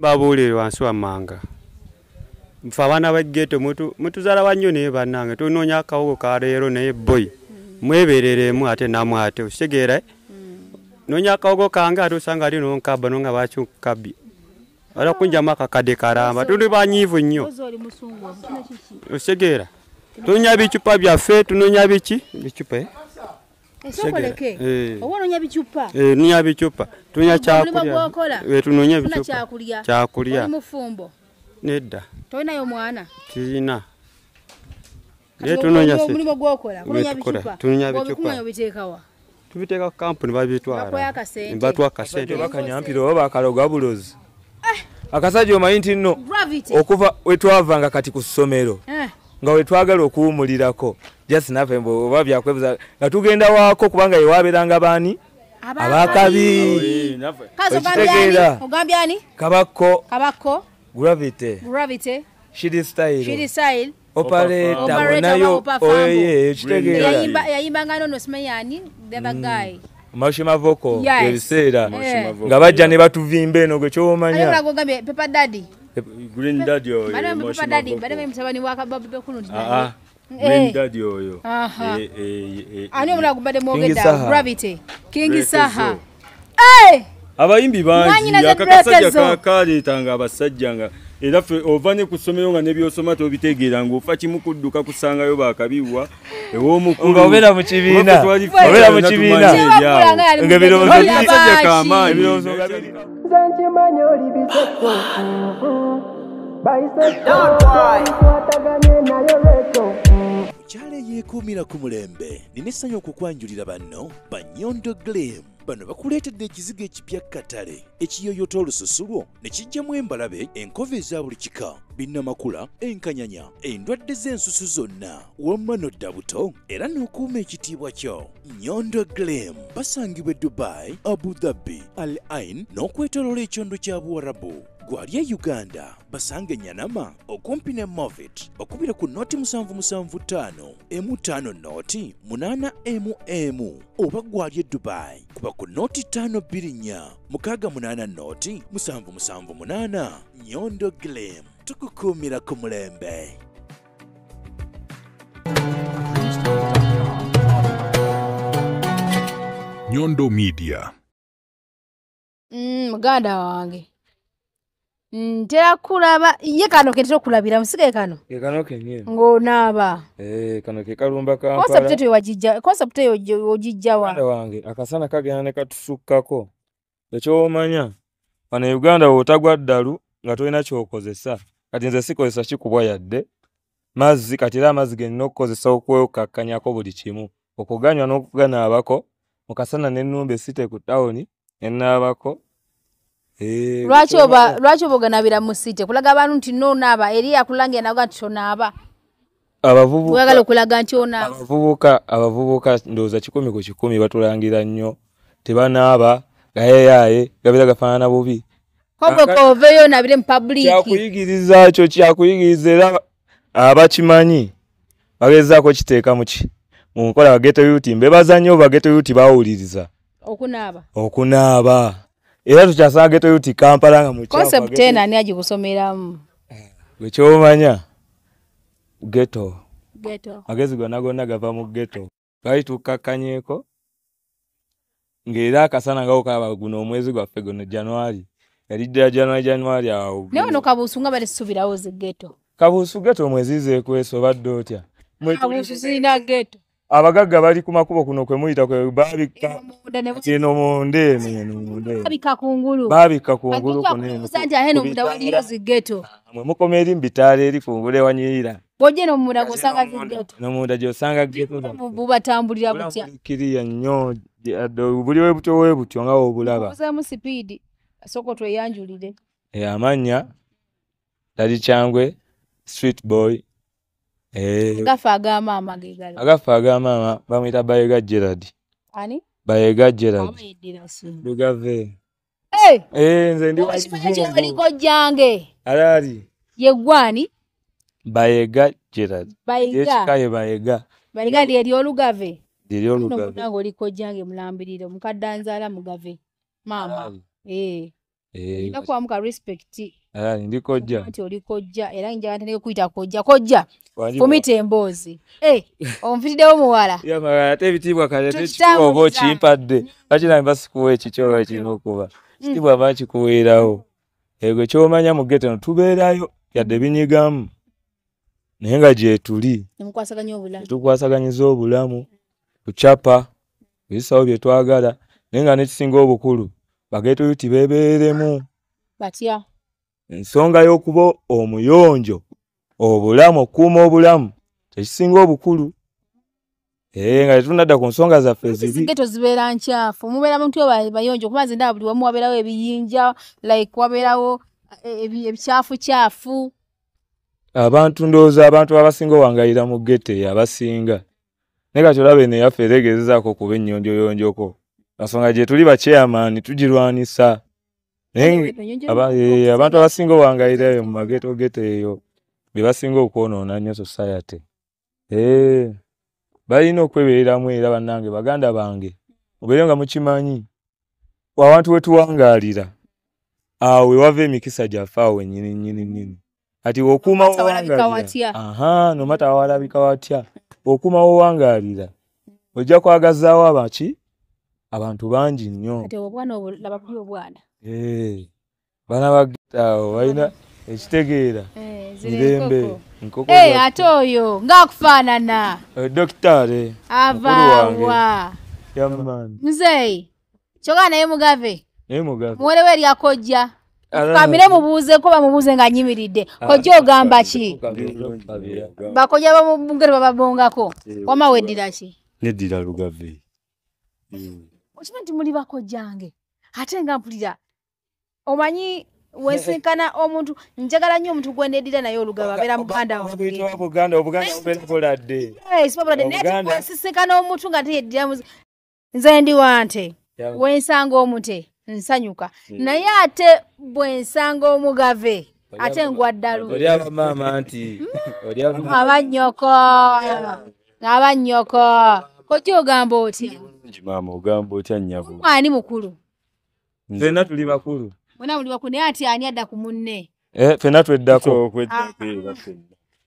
Babuulire wansi wammanga. Nfe abaana ba ghetto mutuzaala bannyo naye bannange tunoonya akawogo ka leero naye boy. Mwebereremu ate namwe ate okitegeera. Noonya akawogo kange ate osanga ali nonkabba nonga bakyukabbye. Ala kunjamu akakadde kalamba tuli banyiivu nnyo. Okitegeera. Tunoonya bicupa byaffe tunoonya biki? Bicupa Esokoleke. Oba onoonya bicupa? Noonya bicupa. Tunoonya kyakulya. Tunoonya bicupa. Kyakulya. Oli mufumbo? Nedda. Tolinayo mwana? Kirina. Naye tunoonya omulimu gw'okola, kunoonya bicupa. Tunoonya bicupa. Obikuŋŋaanya obiteeka wa? Tubiteeka ku kampuni babitwala. Bakuwa akasente. Batuwa akasente. Bakanyampira oba bakaloga bulozi. Akasajja omanyi nti nno okuva we twavanga kati ku ssomero nga we twagala okuwummulirako just naffe oba byakwebuza nga tugenda waako kubanga ye waabeeranga baani abakabi. Ogambye ani? Kabakko. Kabakko. Gravity. Gravity. Shidi style. Shidi style. Operator nayo oye ekitegeera. Yayimbanga nono simanyi ani the other guy. Mashima Voko ebiseera nga bajja ne batuvimba eno gwe ky'omanya. Ani ogambye Pepper Daddy. Green Daddy oyo. Pepper Daddy bade mutabani wa Babu Bekulu nti. Green Daddy oyo. Ani omulala gubadde mwogedda Gravity. King Saha. Abayimbi bangi akakasajja kaleetanga abasajja nga era ffe ova ne ku ssomero nga n'ebyosoma tobitegeera ng'ofa kimu kudduka kusangayo bakabiwa ew'omukulu nga obeera mu kibiina obeera mu kibiina ng'ebirowoozo nze nkimanyi oli bisekko Mukyala eyeekuumira ku mulembe nina essanyu okukwanjulira banno ba Nyondo Glam. Bano bakuleetedde ekizigo ekipya katale ekiyoyota olususu lwo ne kijjamu embalabe, enkovu eza buli kika, binnamakula, enkanyanya, endwadde z'ensusu zonna, wamma nodda buto era n'okuuma ekitiibwa kyo. Nyondo Glam basangibwa e Dubai, Abu Dhabi, Al Ain n'okwetooloola ekyondo kya Buwarabu. Gwali e Uganda basange Nyanama okumpi ne Movit bakubira ku 0775 M50 8M oba gwali e Dubai kuba ku 0524 68 0 778. Nyondo Glam tukukuumira ku mulembe. Nyondo Media. Muganda wange ntera kulaba ye kano ketera okulabira musigaye kano. Ke kano kennyini. Ng'onaaba. Kano ke kalumba Kampala. Concept eyo wagijja, concept eyo ogijja wa? Muganda wange akasana kagenda ne katusukkako. Eky'omanya wano e Uganda w'otagwa ddalu nga tolina ky'okozesa. Kati nze sikozesa kikubwa yadde mazzi, kati era amazzi ge nnina okukozesa okwekkakkanyako buli kimu. Okuganywa n'okuganaabako mu kasana n'ennumba esite ku tawuni ne nnaabako. Lwaki oba oganabira mu site kulaga abantu nti nonaaba eri akulangira naga nti tonaaba. Abavubuka oyagala okulaga nti onaaba. Abavubuka ndowooza 1 ku 1 batulangira nnyo tebanaaba gayeyaye gabeera gafaanana bubi. Kogwe koveeyo onaabire mu public. Kyakuyigiriza kyo kyakuyigiriza era abakimanyi bagezaako kiteeka mu ki mu nkola. Ba ghetto youth mbebaza nnyo, ba ghetto youth bawuliriza okunaaba. Okunaaba. Era tukyasanga ghetto youth Kampala nga mukyafu. Concept eno ani agikusomeramu? Gwe ky'omanya ghetto. Ghetto. Magezi gonna gonna gava mu ghetto. Twali tukkakkanyeeko ng'era akasana nga okalaba guno omwezi gwaffe guno January. Yali ddala January awo. Naye ono Kabuusu nga bali sisuubirawo zi ghetto. Kabuusu ghetto mwezize ekwesa obadde otya? Kabuusu sirina ghetto. Abagagga bali ku makubo kuno kwe muyita kwe babikka eno munda eno munda eno. Babikka kungulu. Babikka kungulu kuno eno. Nti eno munda waliyo zi ghetto. Mwe mukoma eri mu bitaala eri kungulu ewanyirira. Bw'ojja eno munda gw'osanga zi ghetto. Eno munda gy'osanga ghetto. Bubatambulira butya? Kiriya nnyo buli we butyo we butyo nga w'obulaba. Obuzeemu sipiidi sooka tweyanjulire. Amannya Daddy Kyangwe Street Boy. Agafa ag'amaama ge galo. Agafa ag'amaama bamuyita Bayega Gerard. Ani? Bayega Gerard. Lugave. Nze ndi wa kizungu. Oliko jange. Alali. Ye gwani? Bayega Gerard. Bayega. Ekika ye Bayega. Bayega lyeri Olugave. Lyeri Olugave. Nange oliko jange mulambirire omukadde anzaala Mugave. Maama. Ndakuwamu ka respect. Ndi kojja. Nti oli kojja era njagala ntandike kuyita kojja. Kojja fumita emboozi. Onfitiddewo muwala. Ate ebitiibwa kale ate ekitiibwa oba okimpadde. Lwaki nange basikuwa ekikyo oba kirina okuba? Ekitiibwa mba nkikuweerawo. Gwe ky'omanya mu ghetto eno tubeerayo yadde binyigamu naye nga gyetuli. Nemukwasaganya obulamu. Tukwasaganyiza obulamu, kucapa, kuyisawo bye twagala naye nga n'ekisinga obukulu baghetto youth beebeeremu. Batya? Ensonga y'okuba omuyonjo, obulamu, okukuuma obulamu tekisinga obukulu. Nga tetunnadda ku nsonga zaffe zibi. Ghetto zibeera nkyafu, mubeera muntu bayonjo kuba nze ndaba buli wamu wabeerawo ebiyinja, like wabeerawo ebikyafu. Abantu ndowooza abantu abasinga owangalira mu ghetto eyo abasinga. Naye kati olaba eno eyaffe era egezezaako okuba ennyonjoyonjoko. Ensonga gye tuli ba chairman tugirwanisa. Naye abantu abasinga owangalira eyo mu maghetto ghetto eyo be basinga okwonoona nnyo society. Balina okwebeereramu era bannange baganda bange mubeere nga mukimanyi awantu we tuwangaalira awo we wava emikisa gyaffe awo wennyini nnyini nnyini. Kati okuuma wowangaalira, no matter walabika watya, okuuma wowangaalira ojja kwagazaawo abaki abantu bangi nnyo. Kati obwana obwo laba buli obwana. Baana ba ghetto awo balina ekitegeera mirembe. Ate oyo ng'akufaanana. Dokitaale avaawa. Muzeeyi kyokka naye mugave. Muwere we erya kojja. Kamire mubuuzeeko bamubuuze ng'anyimiridde. Kojja ogamba ki? Bakojja bamugere bababongako. Wamma weddira ki? Neddira Lugave. Okimanyi nti muli bakojjange ate nga mpulira omanyi wensinkana omuntu njagala nnyo omuntu gwe neddira naye Olugave abeera muganda wange. Obuganda bubeera buladde. Naye wensisinkana omuntu nga teyeddira nze ndi wante wensanga omute nsanyuka naye ate bwe nsanga omugave ate ngwa ddalu. Oli abamaama nti abannyoko abannyoko. Kojja ogamba otya? Maama ogamba otya nnyabo? Ani mukulu? Ffenna tuli bakulu. Mwena muli bakulu naye ate ani adda ku munne? Ffenna tweddako.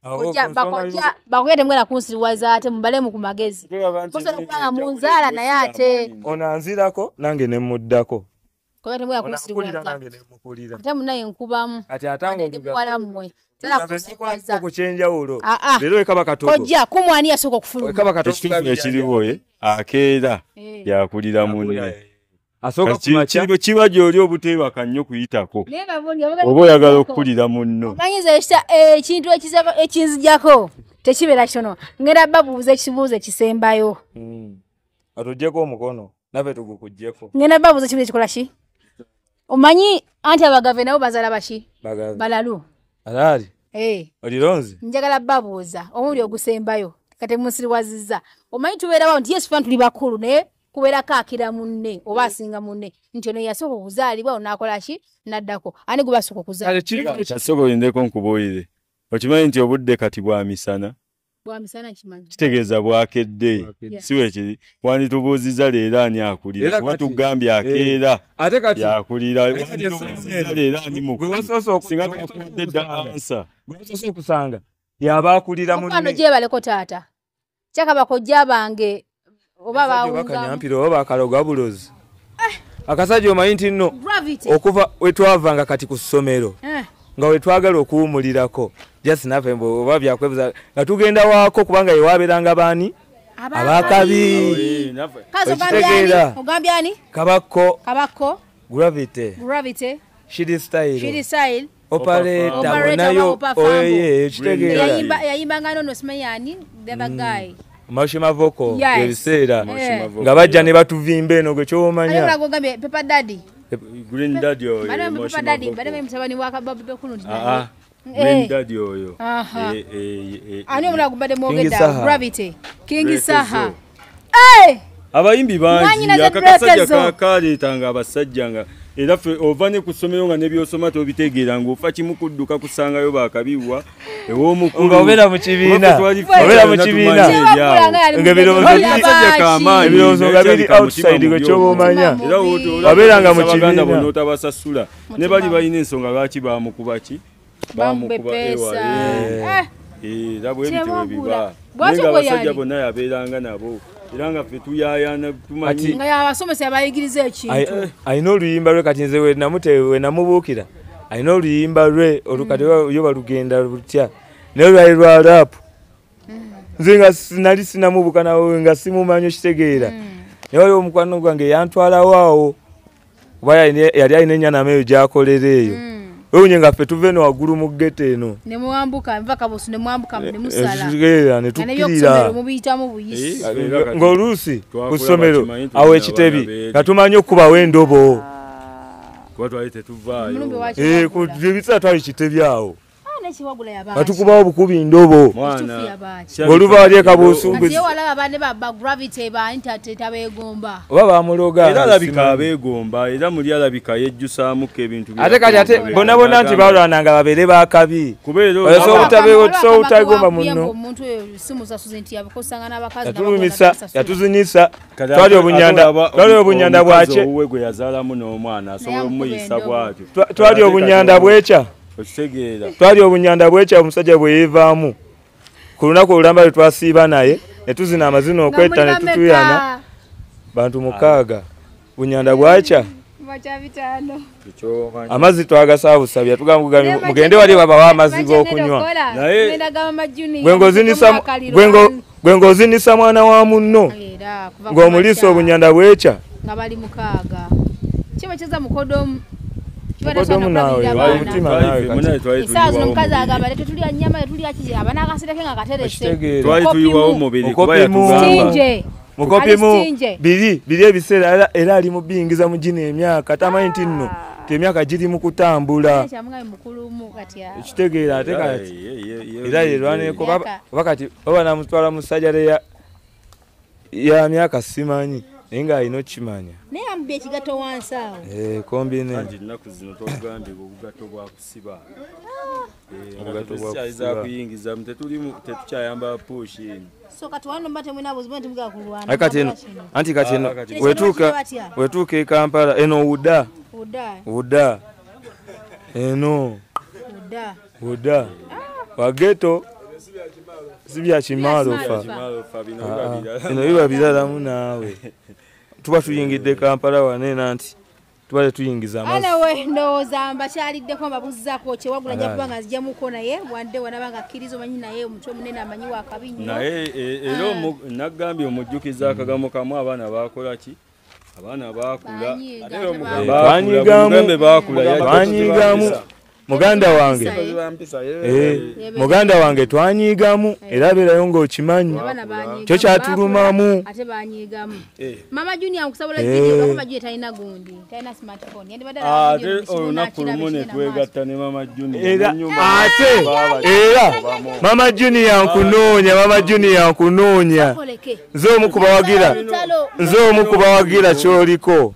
Bakojja temugenda kunsiriwaza ate mubalemu ku magezi. Musobola okuba nga munzaala naye ate ono anzirako nange ne mmuddako. Kojja temugenda kunsiriwaza. Ate munnaye nkubamu. Muwala mmwe. Ku kyenjawulo. Leero ekaba katogo. Kojja kumu ani yasooka okufuluma? Ekituufu ekiriwo akeera yakulira munne. Kiba gy'oli obuteebaka nnyo kuyitako. Oba oyagala okukulira munno. Omanyiza ekintu ekinzijjako tekibeera kitono. Ngenda babuuza ekibuuzo ekisembayo. Atuggyeko omukono naffe tugukuggyeko. Ngenda babuuza ekibuuzo ekikola ki? Omanyi anti abagave nabo bazaala baki? Balalu. Alaali? Olironze? Njagala babuuza omuli ogusembayo kati munsiriwazizza. Omanyi tubeerawo nti Yesu ffe tuli bakulu naye kubeerako akira munne oba asinga munne nti ono yasooka okuzaalibwa onaakola ki n'addako. Ani gwe basooka okuzaalibwa? Kyasooka olindeko nkubuulire. Okimanyi nti obudde kati bwa misana? Bwa misana nkimanyi. Kitegeeza bwakedde. Si bwe kiri. Wanditubuuzizza leero ani akulira? Kuba tugambye akeera yakulira. Wanditubuuzizza leero ani mukulu? Singa twakuwadde dda ansa. Gwe wasoose okusanga yaba akulira munne. Mukwano gyebaleko taata. Kyaka bakojja bange oba bawungamu. Bakanyampira oba bakaloga bulozi. Akasajja omanyi nti nno okuva we twavanga kati ku ssomero nga we twagala okuwummulirako just naffe oba byakwebuza nga tugenda waako kubanga ye wabeeranga baani abakabi. Ogambye ani? Kabakko. Kabakko. Gravity. Gravity. Shidi Style. Shidi Style. Operator nayo oye ekitegeera. Yayimbanga nono simanyi ani the other guy. Mashima Voko ebiseera nga bajja ne batuvimba eno gwe ky'omanya. Pepper Daddy. Green Daddy oyo. Pepper Daddy bade mutabani wa Kababu Bekulu nti. Green Daddy oyo. Ani omulala gubadde mwogedde Gravity. King Saha. Abayimbi bangi akakasajja kaleetanga abasajja nga Era ffe ova ne ku ssomero nga n'ebyosoma tobitegeera ng'ofa kimu kudduka kusangayo baakabiwa ew'omukulu. Nga obeera mu kibiina. Obeera mu kibiina. Ebirowoozo nga biri outside gwe ky'oba omanya. Wabeeranga mu kibiina. Bonna otabasasula. Ne bali balina ensonga lwaki baamukuba ki? Baamukuba ewa. Era bwe bityo bwe biba. Naye ng'abasajja bonna yabeeranga nabo. Era nga ffe tuyaayana tumanyi. Nga y'abasomesa yabayigiriza ekintu. Alina oluyimba lwe kati nze we namubuukira. Alina oluyimba lwe olukati yo balugenda lutya. Naye lwali lwa rap. Nze nga nali sinamubuuka nawe nga simumanyi okitegeera. Naye waliwo omukwano gwange yantwalawo awo. Kuba yali alina ennyana eyo gy'akolera eyo. Ewunye nga ffe tuva eno waggulu mu ghetto eno. Ne muwambuka nva Kabusu ne mwambuka ne musala. Ne tukkirira. Mubiyitamu buyisi. Ng'oluusi ku ssomero awo ekitebi nga tumanyi okukubawo endobo. Kuba twali tetuvaayo. Ebiseera twali kitebi awo. Nga tukubawo bukubi ndobo. Ng'oluva wali e Kabusu. Oba bamuloga. Era alabika abeegomba, era muli alabika yejjusaamuko ebintu. Ate kati ate bonna bonna nti balwananga babeere bakabi. Osobola obutagomba munno. Yatuzinyisa twali obunyanda bwakye. Owuwe gwe yazaalamu n'omwana asobola omuyisa bw'atyo. Twali obunyanda bwekya. Twali obunyanda bwekya omusajja bwe yeevaamu. Ku lunaku olulamba lwe twasiiba naye ne tuzina amazina okwetta ne tutuyana bantu 6. Bunyanda bwakya. Amazzi twagasaabusabya tugamba mugende wali babawa amazzi g'okunywa. Gwe ng'ozinisa mwana wa munno ng'omuliisa obunyanda bwekya. Nga bali 6. Kiba kiza mukodomu. Mukodomu naawe omutima naawe kati. Essaawa zino omukazi agamba tetulya nnyama tetulya ki aba n'akasereke nga katerese. Twali tuyiwawo omubiri kuba yatugamba. Mukopimu biri ebiseera era ali mu biyingiza mu gino emyaka tamanyi nti nno ti emyaka giri mu kutambula. Ekitegeera ate kati era yerwaneko oba kati oba namutwala mu sajjale ya myaka simanyi. Naye ng'alina okukimanya. Naye amubye ekigatto wansi awo. Kombine. Anti ennaku zino twagambye obugatto bwa kusiba. Obugatto bwa kusiba. Kuyingiza tetukyayamba push in. So kati wano mba temulina buzibu nti mugenda kulwana. Kati eno anti kati eno wetuuka e Kampala eno Uda. Uda. Eno. Uda. Wageto. Si bya kimalo fa. Eno biba biralamu naawe. Tuba tuyingidde Kampala wanene anti tuba tetuyingiza amazzi. Anyway, ndowooza mbakyaliddeko mbabuuzaako Kyewagula nja kuba nga nzijamuko naye wande wanaba nga akkiriza omanyi naye omutwe omunene amanyi wa kabi nnyo. Naye era nagambye omujjukiza akagamo kamu abaana baakola ki? Abaana baakula. Twanyigamu. Muganda wange. Muganda wange twanyigamu era beerayo ng'okimanyi. Kyo kyatulumamu. Ate banyigamu. Mama Junior nkusabula video Mama Junior talina gundi. Talina smartphone. Yandibadde ate olunaku lumu ne twegatta ne Mama Junior. Era ate era Mama Junior nkunoonya, Mama Junior nkunoonya. Nze omu kubawagira. Nze omu kubawagira ky'oliko.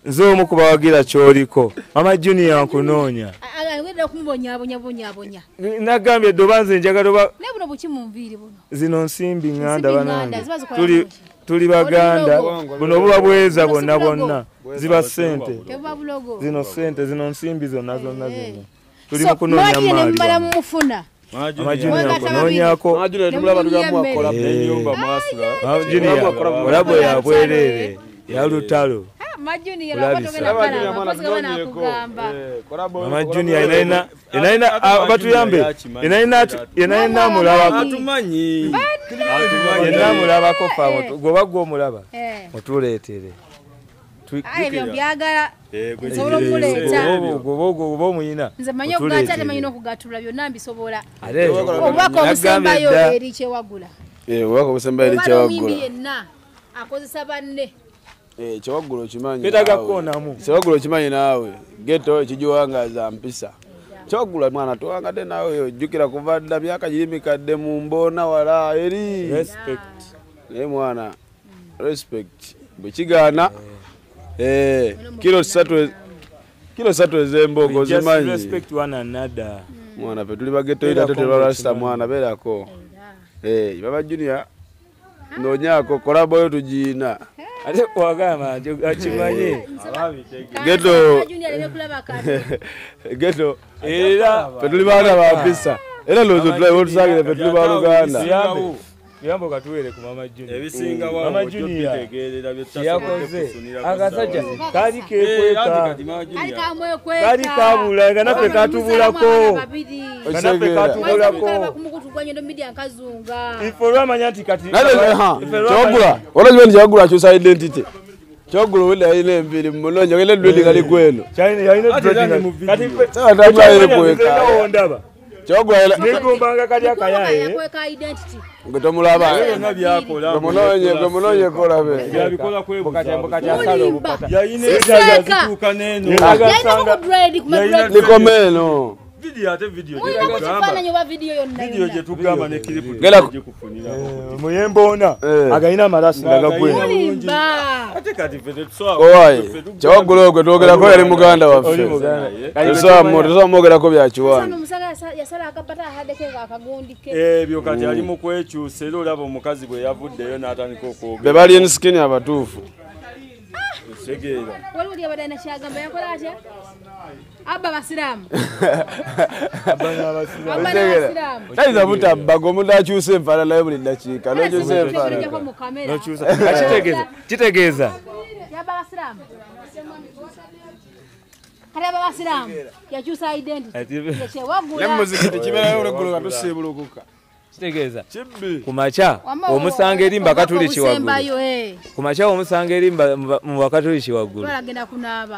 Nze omu kubawagira ky'oliko. Mama Junior nkunoonya. Agenda okumubonyabonyabonya. Nagambye ddoba nze njagala oba. Naye buno buki mu nviiri buno? Zino nsimbi ŋŋanda banange. Tuli Baganda. Buno buba bweza bonna bonna. Ziba ssente. Zino ssente, zino nsimbi zonna zonna zino. Tuli mu kunoonya maali. Mama Junior nkunoonyako. Mama Junior olabo ya bwereere. Ya lutalo. Mama Junior inaina batuyambe inaina mulabako atumanyi yenna mulabako fa goba gwo mulaba otuleetere ebyo byagala nsobola okuleeta goba omuyina nze manyi okugatta ate manyi n'okugattulula byonna mbisobola obubaka obusembayo eri Kyewagula obubaka obusembayo eri Kyewagula yenna akozesa banne Kyewagula okimanyi Twetaaga kukoonamu. Kyewagula okimanyi naawe ghetto ekigiwangaaza mpisa. Kyewagula mwana tuwangadde naawe ojjukira kuva dda myaka giri mikadde mu mboona wala eri. Respect. Naye mwana respect bwe kigaana Kilo 3 ez'embogo zimanyi. Respect one another. Mwana fe tuli bageto ira tete balasta mwana beerako. Baba Junior nonyako kolabo yo tujiina. Ate kwagamba akimanye. Geto Geto era fe tuli baana ba mpisa. Era lozo tuli otusagire fe tuli ba Luganda. Yambo katuwere ku Mama Junior. Ebisinga wa Mama Junior yakoze akasajja kali kekweka. Kali kabula nga naffe katubulako. Nga naffe katubulako. Ifo lwamanya nti kati Kyogula olwo kyogula kyusa identity. Kyogula wenda yine embiri munonyo ngene ndwedi kali kweno. China yine ndwedi kati sawa kweka. Kyogula negombanga kali akayaye. Yakweka identity. Ngetomulaba. Gwe munonye kola be. Byabikola kwebuza. Mbukati asala obukata. Yayine ezituuka n'eno. Yayina Nikomeno. Video ate video. Video gye tugamba ne clip gikufunira. Muyemboona agayina amalasi nga gagwena. Ate kati ffe tetusobola. Kyogula ogwe twogerako yali muganda waffe. Tusobola mwogerako bya kiwani. Yasala akapata ahadeke akagundi ke. Ebyo kati ali mu kwekyusa era olaba omukazi bwe yavuddeyo n'atandika okwogera. Be bali skin abatuufu. Otegeera. Waliwo lyabadde alina kyagamba yakola atya? Abba basiraamu. Abba n'abasiraamu. Tayinza butabbaga omuntu akyusa enfaanana ye buli ddakiika n'okyusa enfaanana. Kitegeeza. Yabba basiraamu. Kati abba basiraamu yakyusa identity. Ne muzikiti kibeerayo olweggulo nga tusiibulukuka. Kitegeeza. Ku makya omusanga eri mbakatuliki waggulu. Ku makya omusanga eri mu bakatuliki waggulu.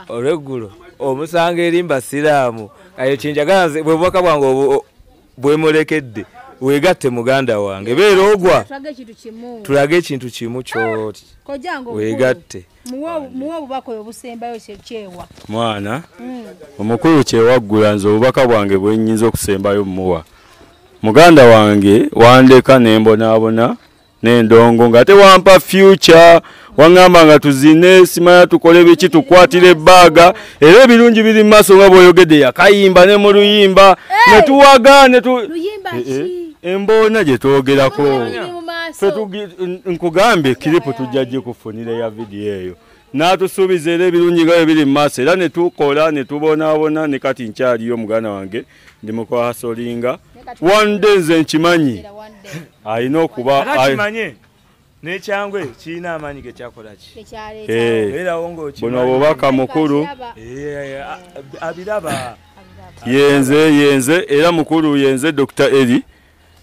Olweggulo omusanga eri mbasiraamu. Ayo kyenjagala nze bwe bubaka bwange bwemulekedde weegatte muganda wange beera ogwa tulage ekintu kimu kyoti weegatte. Muwe obubaka obusembayo kyewa. Mwana omukulu kyewaggula nze obubaka bwange bwe nnyinza okusembayo mmuwa. Muganda wange wandeka nembonaabona n'endongo nga tewampa future wangamba nga tuzine simanya tukole biki tukwatire ebbaaga era ebirungi biri mu maaso nga bw'oyogedde yakayimba ne mu luyimba ne tuwaga ne tu emboona gye twogerako nkugambye kiripu tujja gikufunira ya vidiyo eyo n'atusuubiza era ebirungi nga bwe biri mu maaso era ne tukola ne tubonaabona ne kati nkyaliyo muganda wange ndi mu kwasolinga. One day nze nkimanyi alina okuba akimanye n'ekyangwe kirina amaanyi ge kyakola ki buno obubaka mukulu abiraba yenze era mukulu yenze Dr. Eli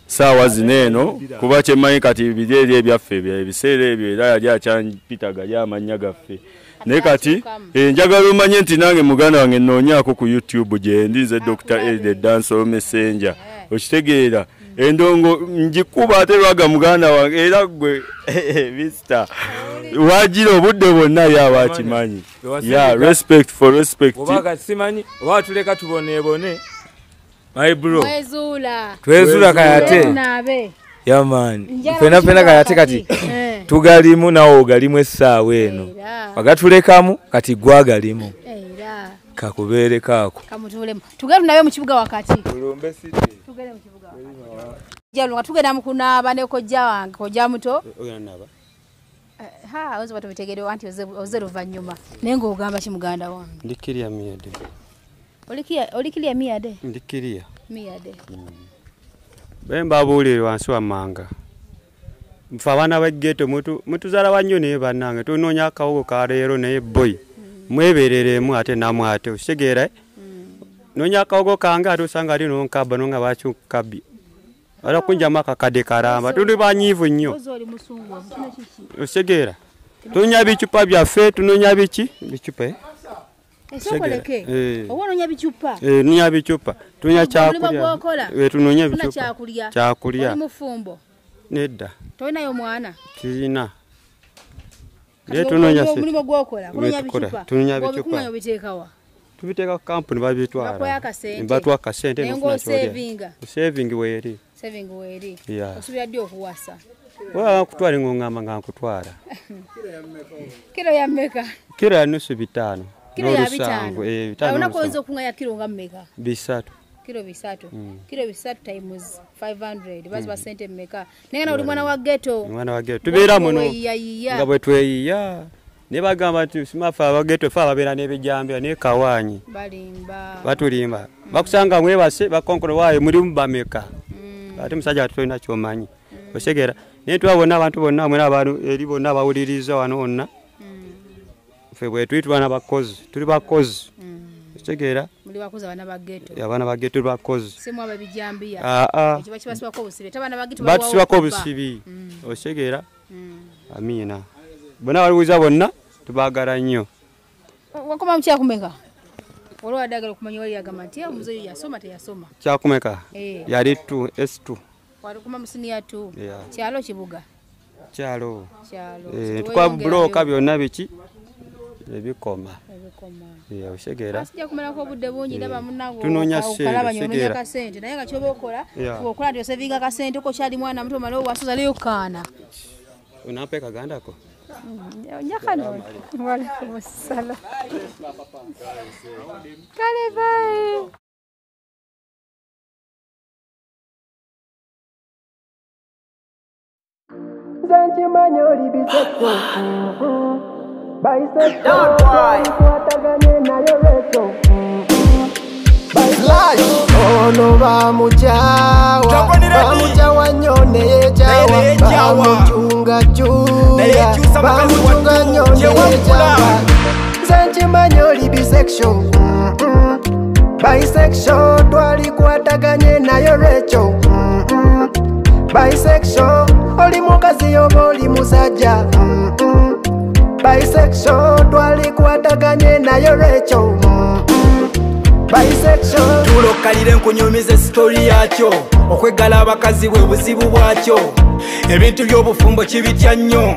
saawa zino eno kuba kyemmanyi kati biri eri ebyaffe ebiseera ebyo era yali akyampitaga gali amannya gaffe naye kati njagala omanye nti nange muganda wange nnoonyaako ku YouTube gye ndi nze Dr. Eli the Dancehall Messenger okitegeera endongo ngikuba ate lwaga muganda wange era gwe Mr. wagira obudde bwonna yaba akimanyi. Yeah, respect for respect. Oba kati simanyi oba tuleka tuboneebone my bro. Twezuula kayate. Yeah man. Fena fena kayate kati tugalimu nawo ogalimu essaawa eno. Wagatulekamu kati gwagalimu. Kakubeere kaako. Kamutulemu. Tugende tunabe mu kibuga wakati. Tulumbe city. Tugende mu kibuga wakati. Jalunga tugenda mu kunaaba ne kojja wange kojja muto. Ogenda naaba. Ha, ozo batubitegere anti oze luvannyuma. Naye ng'ogamba ki muganda wange? Ndikiriya miyade. Olikiriya miyade? Ndikiriya. Miyade. Bwe mbabuulire wansi wammanga. Nfe abaana ba ghetto mutuzaala wannyo naye bannange tunoonya akawogo ka leero naye boy. Mwebereremu ate namwe ate okitegeera. Noonya akawogo kange ate osanga ali nonkabba nonga lwaki nkabbi. Ala kunjamu akakadde kalamba tuli banyiivu nnyo. Okitegeera. Tunoonya bicupa byaffe tunoonya biki? Bicupa Esokoleke. Oba onoonya bicupa? Noonya bicupa. Tunoonya kyakulya. Tunoonya bicupa. Kyakulya. Oli mufumbo? Nedda. Tolinayo mwana? Kirina. Tunoonya omulimu gw'okola kunoonya bicupa. Tunoonya bicupa. Obikuŋŋaanya obiteeka wa? Tubiteeka ku kampuni babitwala. Bakuwa akasente. Batuwa akasente n'ofuna ky'olya. Saving weeri. Saving weeri. Osuubira ddi okuwasa? Wewe nkutwala ng'ongamba nga nkutwala. Kilo ya mmeka? Kilo ya nusu 5. Kilo ya 5. 5. Unakoza okunga kilo nga mmeka? 3. Kilo 3. Kilo 3 times 500 baziba sente mmeka? Naye na oli mwana wa ghetto. Mwana wa ghetto. Tubeera muno. Nga bwe tweyiya. Ne bagamba nti simafa aba ghetto fa ababeera n'ebijambiya ne kawaanyi. Balimba. Batulimba. Bakusanga mwebase bakonkolo waayo mulimu bameka. Ate musajja atulina ky'omanyi. Oshegera. Naye twabona abantu bonna mwena abantu eri bonna bawuliriza wano wonna. Ffe bwe tuli tubana bakozi, tuli bakozi. Oshegera. Muli bakozi abaana ba ghetto. Abaana ba ghetto bakozi. Simu ababijambiya. Ekyo bakibasibako obusibi. Ate abaana ba ghetto batusibako obusibi. Oshegera. Amiina. Bonna baliwuliza bonna tubaagala nnyo. Wakoma mu kyakumeka? Olwo wadagala okumanya wali yagamba nti omuzeeyi yasoma teyasoma. Kyakumeka? Yali 2 S2. Walikuma mu senior 2. Kyalo kibuga? Kyalo. Kyalo. Tukwa buloka byonna biki? Ebikoma. Ebikoma. Oshegera. Asijja kumalako obudde bungi ndaba munnange. Tunoonya ssente. Kasente naye nga kyoba okola, okola nti osevinga kasente ko kyali mwana muto omale owasuza leyo kaana. Onampa kagandako? Njakano. Waalaikum salaam. Kale bye. Nze nkimanyi oli bisexual. Bisexual. Twataganye naye Rachel. Ono bamukyawa, bamukyawa nnyo neyekyawa, bamucungacunga, bamucunga nnyo neyekyawa. Nze nkimanyi oli bisexual. Bisexual twalikwataganye naye Rachel. Bisexual oli mukazi oba oli musajja. Bisexual twalikwataganye naye Rachel. Bisexual tulokalire nkunyumize story yakyo okwegala abakazi bwe buzibu bwakyo ebintu by'obufumbo kibitya nnyo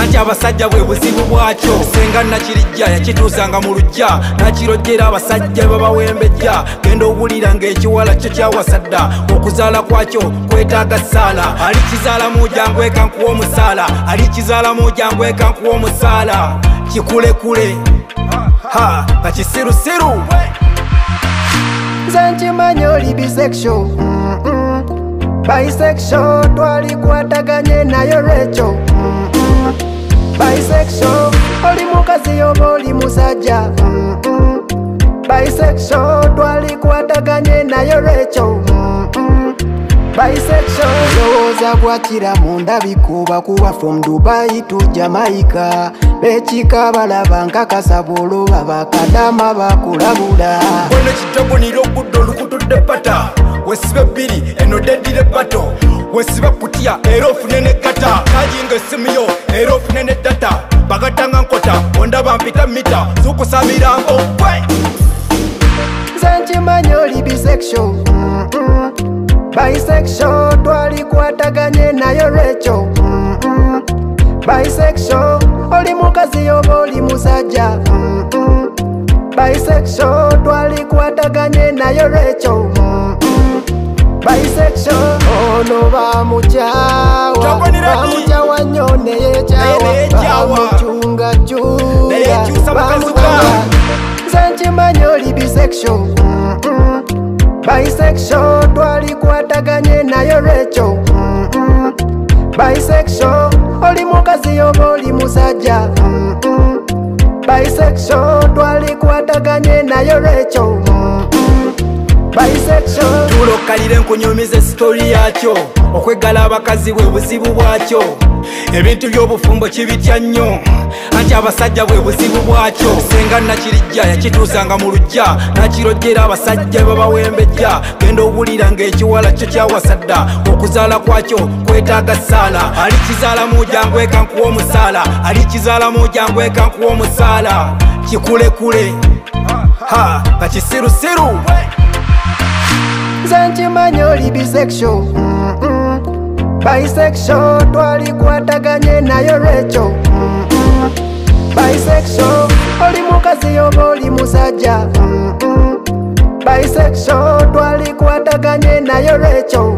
anti abasajja bwe buzibu bwakyo senga nakirijja yakituusanga mu luggya nakirojjera abasajja babawembejja genda owulira ng'ekiwala kyo kyawasadda okuzaala kwakyo kwetaaga ssaala alikizaalamu jangu eka nkuwa omusaala alikizaalamu jangu eka nkuwa omusaala kikulekule ha kakisirusiru. Nze nkimanyi oli bisexual. Bisexual twalikwataganye naye Rachel. Bisexual oli mukazi oba oli musajja. Bisexual twalikwataganye naye Rachel. Bisexual ndowooza gwakira munda bikuba kuba from Dubai to Jamaica. Bekika balaba nkakasa bw'oloba bakadama bakulabula. Ono kitogo nira ogudde olukutudde pata wesibe bbiri eno deddire bato wesibe kutya era ofune ne kata kajinga essimu yo era ofune ne data bagatanga nkota ondaba mpita mita zukusa mirambo gwe. Nze nkimanyi oli bisexual. Bisexual twalikwataganye naye Rachel. Bisexual oli mukazi oba oli musajja. Bisexual twalikwataganye naye Rachel. Bisexual ono bamukyawa, bamukyawa nnyo neyekyawa, bamucungacunga, bamucunga. Nze nkimanyi oli bisexual. Bisexual twalikwataganye naye Rachel. Bisexual oli mukazi oba oli musajja. Bisexual twalikwataganye naye Rachel. Bisexual tulokalire nkunyumize story yakyo okwegala abakazi bwe buzibu bwakyo ebintu by'obufumbo kibitya nnyo anti abasajja bwe buzibu bwakyo senga nakirijja yakituusanga mu luggya nakirojjera abasajja babawembejja genda owulira ng'ekiwala kyo kyawasadda okuzaala kwakyo kwetaaga ssaala alikizaalamu jangu eka nkuwa omusaala alikizaalamu jangu eka nkuwa omusaala kikulekule ha kakisirusiru. Nze nkimanyi oli bisexual. Bisexual twalikwataganye naye Rachel. Bisexual oli mukazi oba oli musajja. Bisexual twalikwataganye naye Rachel.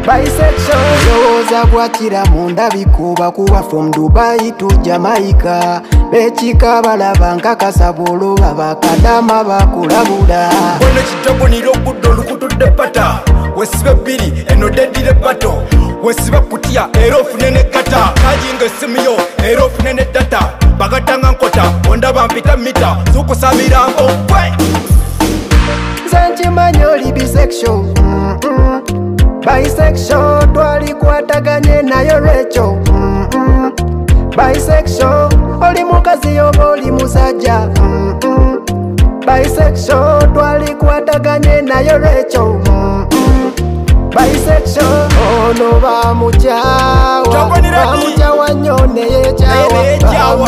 Bisexual. Ndowooza gwakira munda bikuba kuba from Dubai to Jamaica. Bekika balaba nkakasa bw'oloba bakadama bakulabula. Ono kitogonira okudda olukutudde pata. Wesibe bbiri eno deddire bato. Wesibe kutya era ofune ne kata. Kajinga essimu yo era ofune ne data. Bagatanga nkota ondaba mpita mita. Zukusabira okwe. Nze nkimanyi oli bisexual. Bisexual twalikwataganye nayo Rachel. Bisexual oli mukazi oba oli musajja. Bisexual twalikwataganye nayo Rachel. Bisexual ono bamukyawa, bamukyawa nnyo neyekyawa,